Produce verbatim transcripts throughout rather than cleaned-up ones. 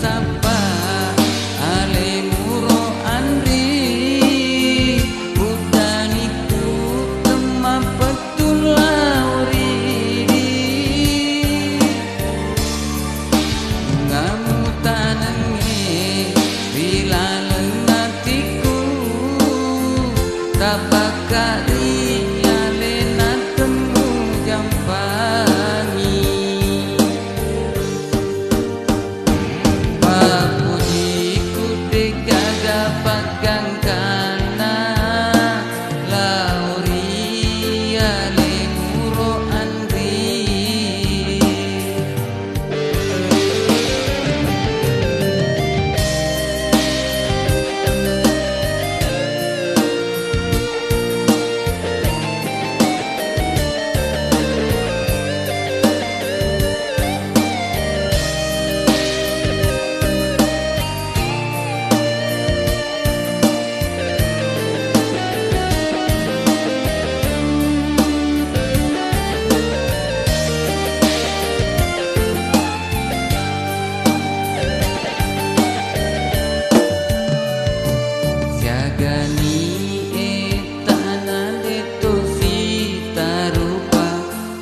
Sappa alemu ro anri, uddaniku temmapettullau ridi. Bungamu tanengnge ri laleng atiku, tabbakka ri alena temmu jampangi. Pappujiku degaga paggangkanna, lao ri alemu ro anri. Siagani ettana de' to sitarupa,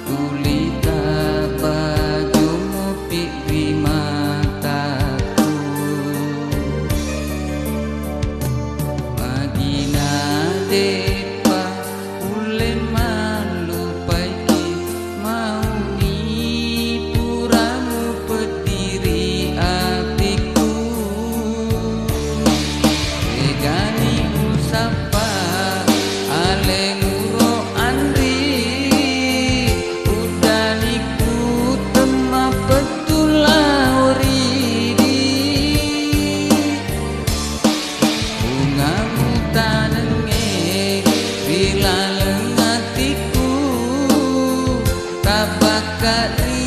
tuli tabbajo mupi ri mataku. Magina de'pa ulle mallupaiki, mauni pura mupeddiri atiku. Egani usappa alemu ro anri, uddaniku temmapettullau ridi. Bungamu tanengnge ri laleng atiku, tabbakka ri